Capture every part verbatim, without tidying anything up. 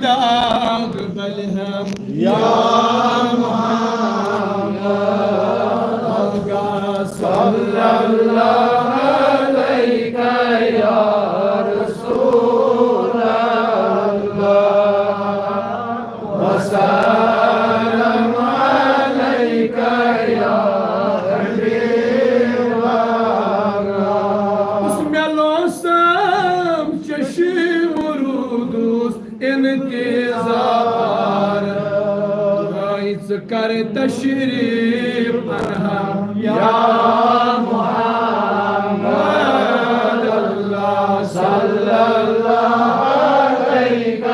داغ بلہم۔ یا محمد، صلی اللہ علیک یا رسول اللہ، وسلم علیک یا حبیب اللہ۔ اس مےٚ لوسم چشم رودس انتظار، آی ژٕ کر تشریف انہم یا محمد اللہ، صلی اللہ علیک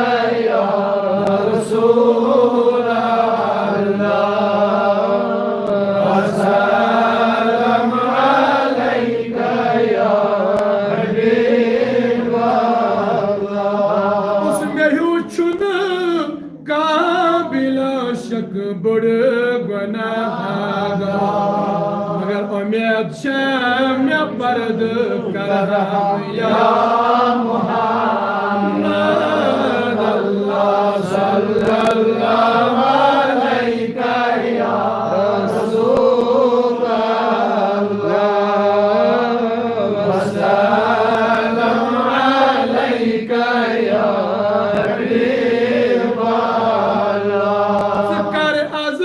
یا رسول اللہ، وسلم علیک یا حبیب اللہ۔ اس مےٚ ہیوٗ چھُنہٕ کانٛہہ بلا شک بوٚڑ گۄناہگار، مگر اُمید چھےٚ مےٚ پردٕ کرم یا محمد اللہ، صلی اللہ علیک یا رسول اللہ، وسلم علیک یا حبیب اللہ۔ ژٕ کر از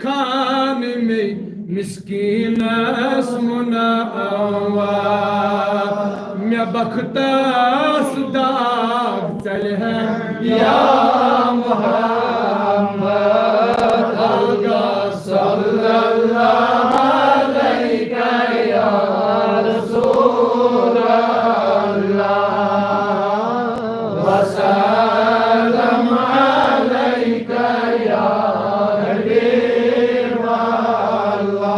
خان مے مسکینس مناوا، مےٚ بختس داغ ژلہِ ہے یا محمد اللہ، صلی اللہ علیک یا رسول اللہ، وسلم علیک یا حبیب اللہ۔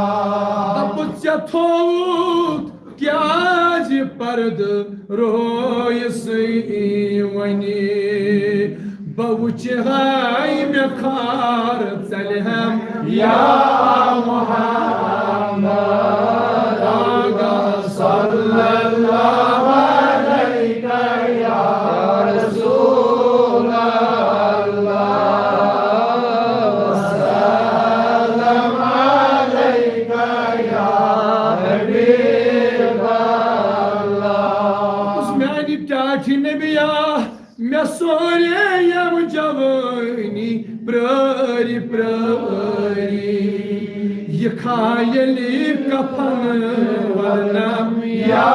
دپُس ژےٚ تھووُتھ کیازِ پردٕ رویسٕے وۄنی؟ بہٕ وٕچھِ ہاے مےٚ خار ژلہِ ہم یا محمد آغا صلی اللہ علیک یا رسول اللہ، وسلم علیک یا حبیب اللہ۔ اس میانہِ ٹاٹھہِ نبیا، مےٚ سورے یِم جوٲنی پرٛٲرۍ پرٛٲرۍ، یہِ کھایلی کفن ولنم یا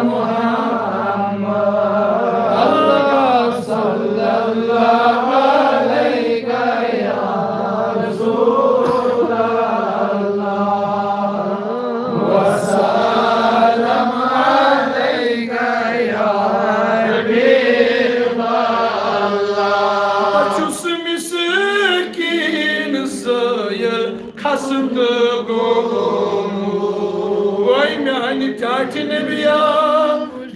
محمد آغا صلی اللہ علیک یا رسول اللہ، وسلم علیک یا حبیب اللہ۔ بہٕ چھُس مسکین سٲیِل خستہٕ گوٚمُت۔ وے میانہِ ٹاٹھہِ نبیا،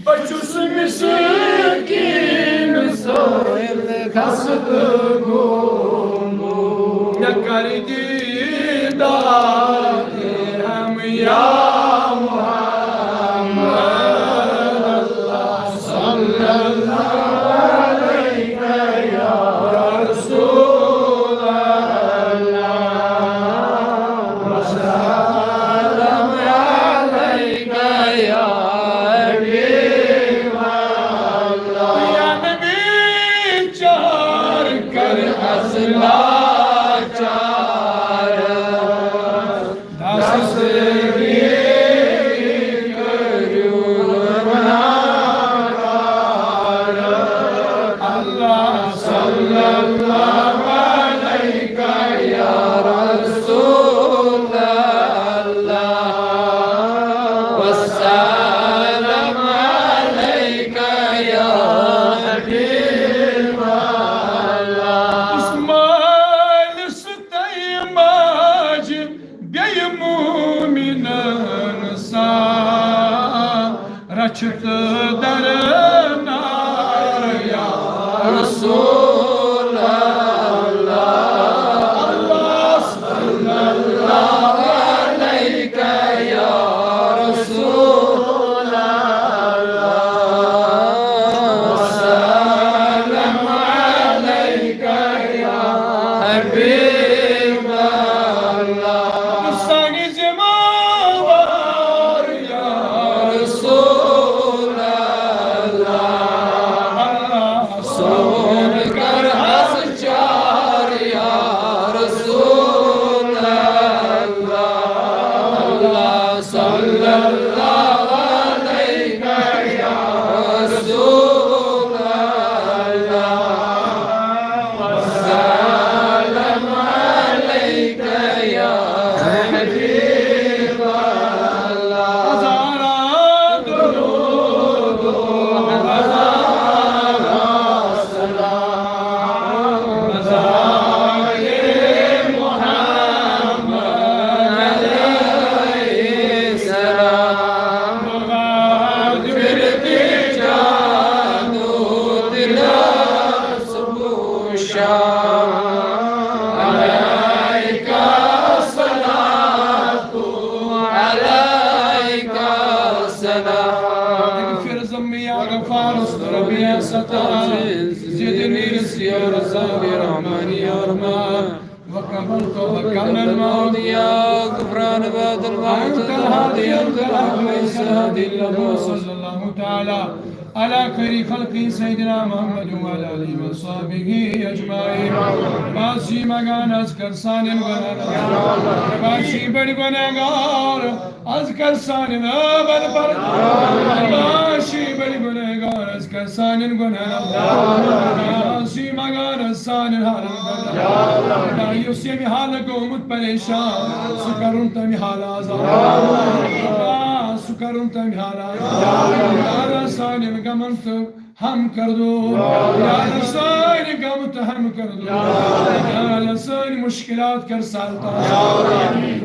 بہٕ چھُس مسکین سٲیِل خستہٕ گوٚمُت۔ مےٚ کر دیدار ہم یا محمد اللہ، صلی اللہ علیک یا رسول اللہ، وسلم علیک یا حبیب اللہ۔ یا نبی چار کر اصلا چار، دستگیر کریو گناہگار۔ اللہ صلی اللہ علیک یا رسول اللہ، وسلم علیک یا حبیب اللہ۔ عثمان تہٕ ماجہِ بیٚیہِ مومنن سان رچھِ تہٕ درنار یا رسول حبیب اللہ۔ سانہِ ذمہ وار یا رسول اللہ۔ اللہ سون کر حظ چار یا رسول اللہ۔ اللہ صلی اللہ علیہ یا رسول اللہ، والسلام علیک یا حبیب اللہ۔ ہزارہ درود و ہزارہ سلام، ہزارہ محمد علیہ السلام۔ مغفرت جان و دل است و شام، علیک الصلاة و علیک السلام۔ اغفر ذنبی یا غفار، استر بی یا ستار، زدنی رزقی یا رزاق یا رحمان یا رحمان۔ وقبل توبة قبل الموت يا غفران بعد الموت. أنت الهادي، أنت الحق، ليس الهادي إلا الله. صلى الله تعالى على خير خلقه سيدنا محمد وعلى آله وصحبه أجمعين. معافی منگان از کر سانین گناہگار، معافی بڑ گناہگار، از کر سانین آباد پر، معافی بڑ گناہگار، از کر سانین گناہگار، معافی منگان از سانین حالن گناہگار۔ یُس ییٚمہِ حالہٕ گوٚمُت پریشان، سُہ کرُن تَمہِ حالہٕ آزاد۔ آ، سُہ کرُن تَمہِ حالہٕ آزاد۔ یا اللہ سانٮ۪ن غمن تہٕ ہم کر دو۔ یا اللہ سانہِ غم تہٕ ہم کر دو۔ یا اللہ سانہِ مشکلات کر سہل تہٕ آسان۔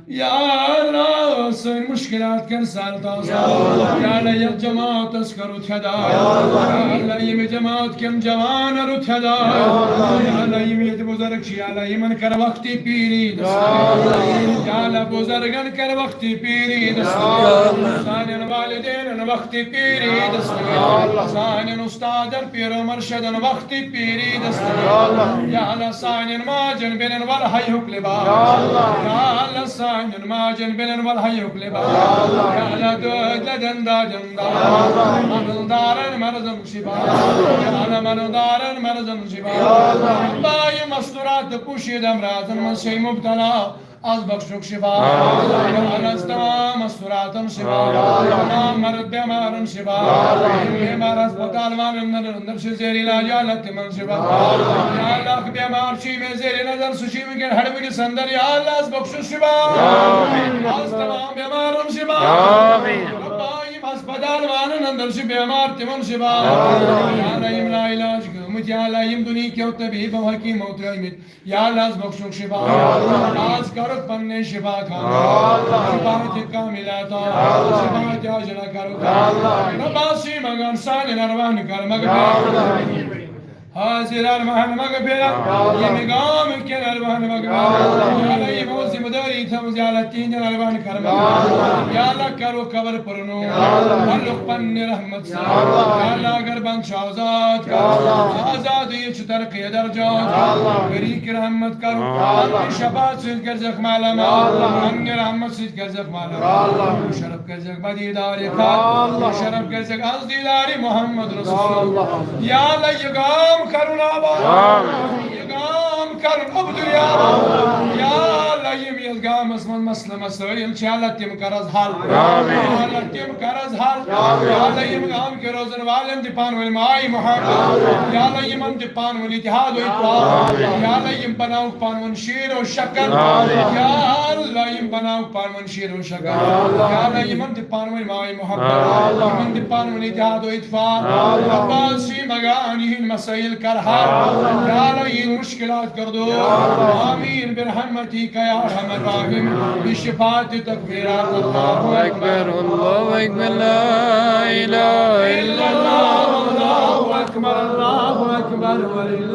یا اللہ سٲنۍ مشکلات کر سہل تہٕ آسان۔ یا اللہ یتھ جماعتس کر رُت ہدایت۔ یا اللہ ییٚمہِ جماعت کٮ۪ن جوانن رُت ہدایت۔ یا اللہ یِم ییٚتہِ بُزرگ چھِ، یا اللہ یِمن کر وقتی پیٖری دستگیر۔ یا اللہ بُزرگن کر وقتی پیٖری دستگیر۔ سانٮ۪ن والدینن وقتی پیٖری دستگیر۔ سانٮ۪ن استادن پیٖرو مرشدن وقتی پیٖری دستگیر۔ یا اللہ سانٮ۪ن ماجن بیٚنٮ۪ن ول حیُک لباس۔ یا اللہ سانٮ۪ن ماجن بیٚنٮ۪ن ول حیُک لباس۔ یا اللہ دٲدۍ لدٮ۪ن دادٮ۪ن دادٮ۪ن، مرضدارن مرضن شفا۔ یا اللہ مرضدارن مرضن شفا۔ ربا یِم مستورات تہٕ پوشیدہ امراضن منٛز چھِ مبتلا، از بخشُک شفا۔ یا اللہ از تمام مستوراتن شفا۔ تمام مرض بیمارن شفا۔ بیمار ہسپتال والن اندر اندر چھِ زیر علاج، یا اللہ تِمن شفا۔ یا اللہ اکھ بیمار چھُ مےٚ زیر نظر، سُہ چھُ وٕنکیٚن ہڑوٕنِس اندر، یا اللہ از بخشُس شفا۔ از تمام بیمارن شفا۔ ربا یِم ہسپتال والن اندر چھِ بیمار، تِمن شفا۔ یا اللہ یِم لاعلاج گٔمٕتۍ، یا اللہ یِم دُنیہکیو طبیبو حکیمو ترٲومٕتۍ، یا اللہ از بخشُک شفا۔ از کرُکھ پننے شفا خان۔ شفاعت کاملہ عطا۔ شفاعت عاجلہ کرُکھ۔ ربا چھِ منگان سانٮ۪ن ارواحن کر مغفرت۔ حاضر ارواحن مغفرت۔ ییٚمہِ گامہٕ کٮ۪ن ارواحن مغفرت۔ یا اللہ یِمو ذمہ دٲری تھٲومٕژ، یا اللہ تِہنٛدٮ۪ن ارواحن کر مغفرت۔ یا اللہ کرُکھ قبر پُرنوٗر۔ بھرُکھ پننہِ رحمت سۭتۍ۔ یا اللہ اگر بنٛد چھُ آزاد کر۔ آزادی چھِ ترقی درجات۔ غریق رحمت کرُکھ۔ پننہِ شفاعت سۭتۍ کٔرزیٚکھ مالا مال۔ پننہِ رحمت سۭتۍ کٔرزیٚکھ مالا مال۔ شرف کٔرزیٚکھ بدیدار خاک۔ شرف کٔرزیٚکھ از دیدار محمد رسول۔ یا اللہ یہِ گام کرُن آباد۔ یہِ گام کرُن عبدُل آباد۔ یا اللہ یِم یتھ گامس منٛز مسلہٕ مسٲیل چھِ، اللہ تِم کر از حل۔ یا اللہ تِم کر از حل۔ یا اللہ یِم گام کہِ روزن والٮ۪ن تہِ پانہٕ ؤنۍ ماے محبت۔ یا اللہ یِمن تہِ پانہٕ ؤنۍ اتحاد و اتفاق۔ یا اللہ یِم بناوُکھ پانہٕ ؤنۍ شیر و شکر۔ یا اللہ یِم بناوُکھ پانہٕ ؤنۍ شیر و شکر۔ یا اللہ یِمن تہِ پانہٕ ؤنۍ ماے محبت۔ یِمن تہِ پانہٕ ؤنۍ اتحاد و اتفاق۔ ربا چھِ منگان یِہنٛدۍ مسٲیل کر حل۔ یا اللہ یِہنٛدۍ مشکلات کر دور۔ آمین برحمتک یا ارحم الراحمین۔ بشفاعت تکبیرات اللہ اکبر۔ اللہ اکبر، لا الہ الا اللہ، اللہ اکبر، اللہ اکبر، وللہ